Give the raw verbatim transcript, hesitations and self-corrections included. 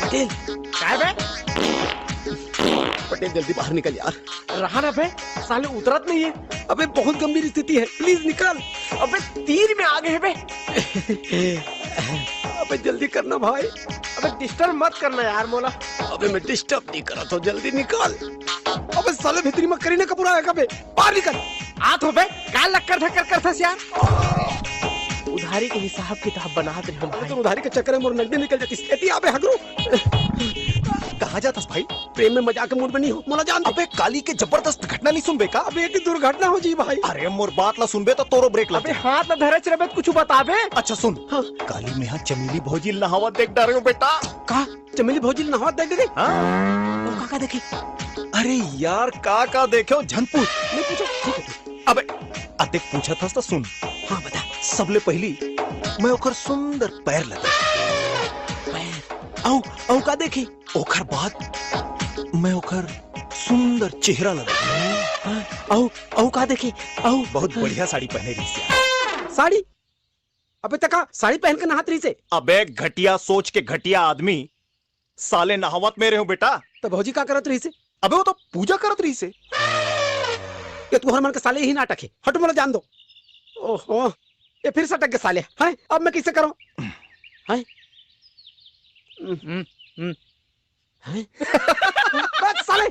पटेल। काय बे? पटेल, जल्दी बाहर निकल यार। रहा ना बे, साले उतरत नहीं है। अबे, बहुत गंभीर स्थिति है, प्लीज निकल। अबे, तीर में आगे है बे। अबे, जल्दी करना भाई। अबे, डिस्टर्ब मत करना यार मोला। अबे, मैं डिस्टर्ब नहीं करा तो जल्दी निकल। अबे, साले भीतरी में करीना कपूर आएगा बे, बाहर निकल। आत हो बे, का लक्कर धक्कर करथस यार? उधारी के हिसाब किताब बनात रहे हो अबे, भाई। तो उधारी के चक्कर में मोर नगदी निकल जाती। एती आबे हगरू। कहाँ जाथस भाई? प्रेम में मजाक के मूड में नहीं हो, मोला जान दे। अबे, काली के जबरदस्त घटना नहीं सुनबे का? अबे, एक दुर्घटना हो जी भाई। अरे, मोर बात ला सुनबे तो तोरो ब्रेक लग अबे, जाए। हाथ ला धरे रबे तो कुछ बताबे। अच्छा सुन, हाँ। काली में हाँ चमेली भौजी नहावत देख डरे हो बेटा। का? चमेली भौजी नहावत देख डरे? हाँ। तो का का देखे? अरे यार, का का देखे हो झन पूछ। नहीं पूछो, ठीक है, ठीक। अबे, अतेक पूछत हस त सुन। हाँ, बता। सबले पहली मैं ओखर सुंदर पैर ला देखे। पैर? अउ, अउ का देखे? ओखर बाद मैं ओखर सुंदर चेहरा ला देखे। हाँ, अउ, अउ का देखे? अउ बहुत बढ़िया साड़ी पहने रहिस यार। साड़ी? अबे, त का साड़ी पहन के नहात रहिसे? अबे, घटिया सोच के घटिया आदमी। साले नहावत में रहे हो बेटा। तो भौजी का करत रहिसे? अबे, वो तो पूजा करत रहिसे। ये तुहर मन के साले ही नाटक है, हट, मोला जान दो। ओहो, ये फिर सटक के साले। हैं, अब मैं कैसे करूं? हैं? हम्म, हम्म। हैं? बस साले।